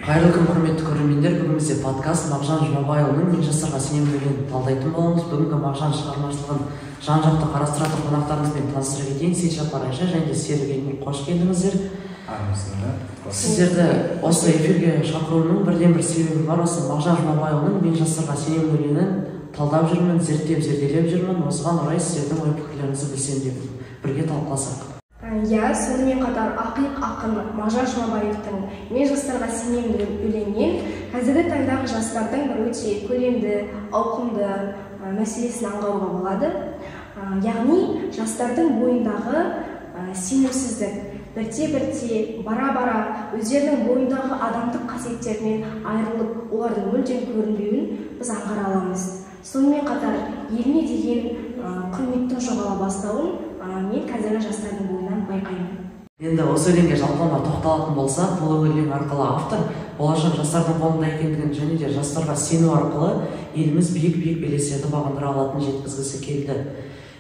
Қайырлы күн, құрметті көрермендер. Бүгін бізде подкаст Мағжан Жұмабайұлының «Мен жастарға сенемін» өлеңін талдайтын боламыз. Бүгінгі Мағжан шығармашылығын жан-жақты қарастыратын қонақтарымызбен таныстыра кетейін. Сейітжаппар Айша және де Серік Елмір, қош келдіңіздер. Армысыңдар. Сіздерді осы эфирге шақыруымның бірден бір себебі бар. Осы Мағжан Жұмабайұлының «Мен жастарға сенемін» өлеңін талдап жүрмін, зерттеп, зерделеп жүрмін. Осыған орай сіздердің ой пікірлеріңізді білсем деп бірге талқыласақ. Иә, сонымен қатар ақиық ақын Мағжан Жұмабаевтың «Мен жастарға сенемін» өлеңінен қазіргі таңдағы жастардың бір өте көлемді, ауқымды мәселесін аңғаруға болады. Яғни жастардың бойындағы сенімсіздік бірте-бірте, бара-бара өздерінің бойындағы адамдық қасиеттерінен айырылып, олардың мүлдем көрінбеуін біз аңғара аламыз. Сонымен қатар еліне деген құрметтің жоғала бастауын мен қазіргі жастардың бойынан байқаймын. Енді осы өлеңге жалпылама тоқталатын болсақ, бұл өлең арқылы автор болашақ жастардың қолында екендігін және де жастарға сену арқылы еліміз биік-биік белестерді бағындыра алатынын жеткізгісі келді.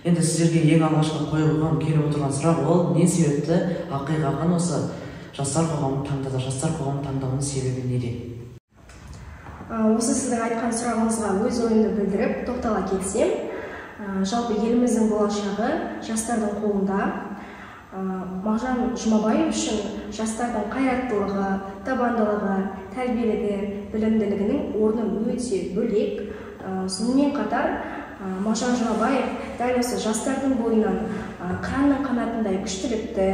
Енді сіздерге ең алғашқы қойғым келіп отырған сұрақ ол: не себепті ақиық ақын осы жастар қоғамын таңдады, жастар қоғамын таңдауының себебі неде? Осы сіздің айтқан сұрағыңызға өз ойымды білдіріп тоқтала кетсем, жалпы еліміздің болашағы жастардың қолында. Мағжан Жұмабаев үшін жастардың қайраттылығы, табандылығы, тәрбиелігі, білімділігінің орны өте бөлек. Сонымен қатар Мағжан Жұмабаев дәл осы жастардың бойынан қыранның қанатындай күштілікті,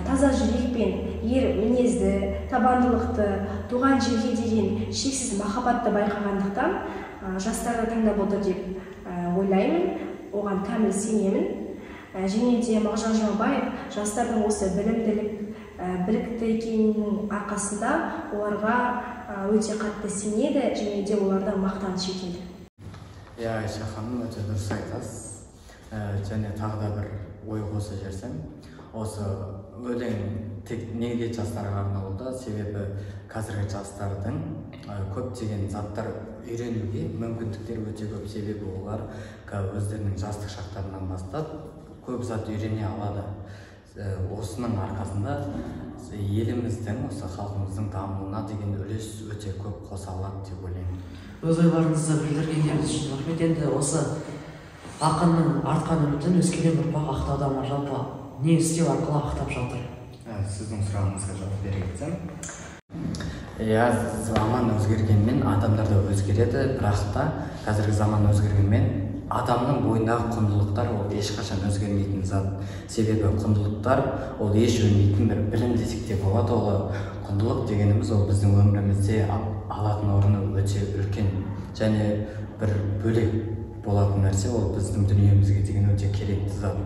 таза жүрек пен ер мінезді, табандылықты, туған жерге деген шексіз махаббатты байқағандықтан жастарды таңдап отыр деп ойлаймын, оған кәміл сенемін. Және де Мағжан Жұмабаев жастардың осы білімділік, білікті екенінің арқасында оларға өте қатты сенеді және де оларды мақтаныш етеді. Иә, Айша ханым, өте дұрыс айтасыз. Және тағы да бір ой қоса жіберсем, осы өлең тек неге жастарға арналуда? Себебі қазіргі жастардың көптеген заттар үйренуге мүмкіндіктері өте көп. Себебі олар өздерінің жастық шақтарынан бастап көп зат үйрене алады. Осының арқасында еліміздің, осы халқымыздың дамуына деген үлес өте көп қоса алады деп ойлаймын. Өз ойларыңызды білдіргендеріңіз үшін рахмет. Енді осы ақынның артқан үмітін өскелең ұрпақ ақтауда ма, жалпы не істеу арқылы ақтап жатыр? Сіздің сұрағыңызға жауап бере кетсем, иә, заман өзгергенмен адамдар да өзгереді, бірақ та қазіргі заман өзгергенмен адамның бойындағы құндылықтар ол ешқашан өзгермейтін зат. Себебі құндылықтар ол еш өлмейтін бір білім десек те болады. Ол құндылық дегеніміз ол біздің өмірімізде алатын орны өте үлкен және бір бөлек болатын нәрсе, ол біздің дүниемізге деген өте керекті зат.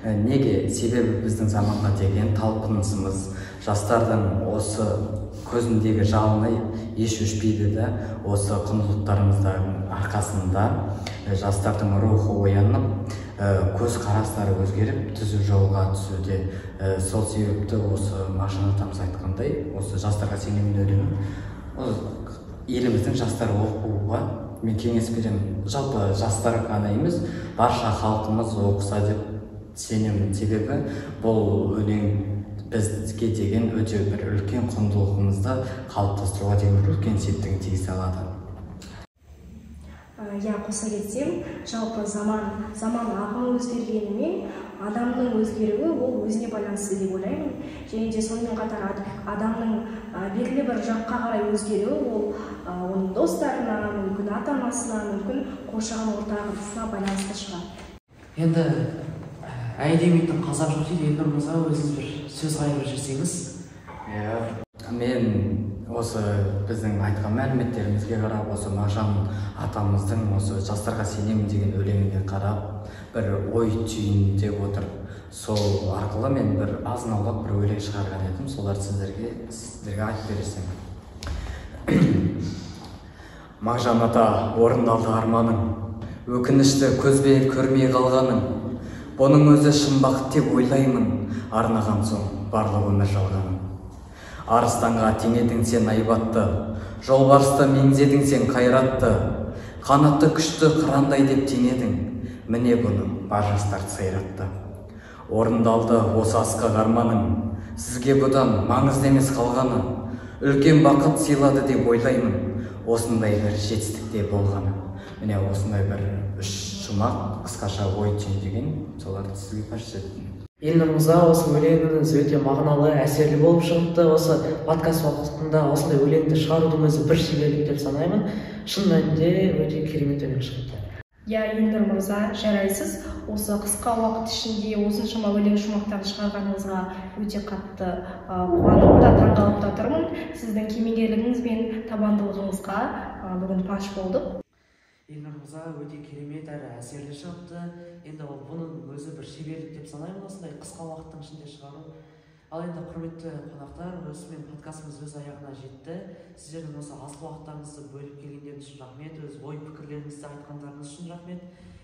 Неге? Себебі біздің заманға деген талпынысымыз, жастардың осы көзіндегі жалыны еш өшпейді да, осы құндылықтарымыздың арқасында жастардың рухы оянып, көзқарастары өзгеріп, түзу жолға түсуде. Сол себепті осы Мағжан атамыз айтқандай, осы «Жастарға сенемін» өлеңін еліміздің жастары оқуға мен кеңес беремін. Жалпы жастар ғана емес, барша халқымыз оқыса деп сенемін. Себебі бұл өлең бізге деген өте бір үлкен құндылығымызды қалыптастыруға деген бір үлкен септігін тигізе алады. Иә, қоса кетсем, жалпы заман ағымы өзгергенімен адамның өзгеруі ол өзіне байланысты деп ойлаймын. Және де сонымен қатар адамның белгілі бір жаққа қарай өзгеруі ол оның достарына, мүмкін ата анасына, мүмкін қоршаған ортасына байланысты шығар. Енді әй демейтін қазақ жоқ дейді. Елнұр мырза, өзіңіз бір сөз қайырып жіберсеңіз. Иә, мен осы біздің айтқан мәліметтерімізге қарап, осы Мағжан атамыздың осы «Жастарға сенемін» деген өлеңіне қарап, бір ой түйіндеп отырып, сол арқылы мен бір азын аулақ бір өлең шығарған едім. Соларды сіздерге айтып берсем. Мағжан ата, орындалды арманың, өкінішті көзбен көрмей қалғаның. Бұның өзі шын бақыт деп ойлаймын, арнаған соң барлық өмір жалғаның. Арыстанға теңедің сен айбатты, жолбарысты меңзедің сен қайратты, қанатты күшті қырандай деп теңедің, міне бұны бар жастарды сайратты. Орындалды осы асқақ арманың, сізге бұдан маңызды емес қалғаны. Үлкен бақыт сыйлады деп ойлаймын, осындай бір жетістікте болғаны. Міне, осындай бір үш шумақ, қысқаша ой түйіндеген, соларды сізге паш еттім. Елнұр мырза, осы өлеңіңіз өте мағыналы, әсерлі болып шығыпты. Осы подкаст уақытында осындай өлеңді шығарудың өзі бір шеберлік деп санаймын. Шын мәнінде өте керемет өлең шығыпты. Иә, Елнұр мырза, жарайсыз. Осы қысқа уақыт ішінде осыншама өлең шумақтарды шығарғаныңызға өте қатты қуанып та, таңғалып та тұрмын. Сіздің кемеңгерлігіңіз бен табандылығыңызға бүгін паш болдық. Елнұр мырза, өте керемет әрі әсерлі шығыпты. Енді ол бұның өзі бір шеберлік деп санаймын, осындай қысқа уақыттың ішінде шығару. Ал енді, құрметті қонақтар, осымен подкастымыз өз аяғына жетті. Сіздердің осы асыл уақыттарыңызды бөліп келгендеріңіз үшін рахмет, өз ой пікірлеріңізді айтқандарыңыз үшін рахмет.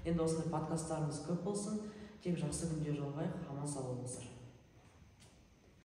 Енді осындай подкасттарымыз көп болсын, тек жақсы күнде жолығайық. Аман сау болыңыздар.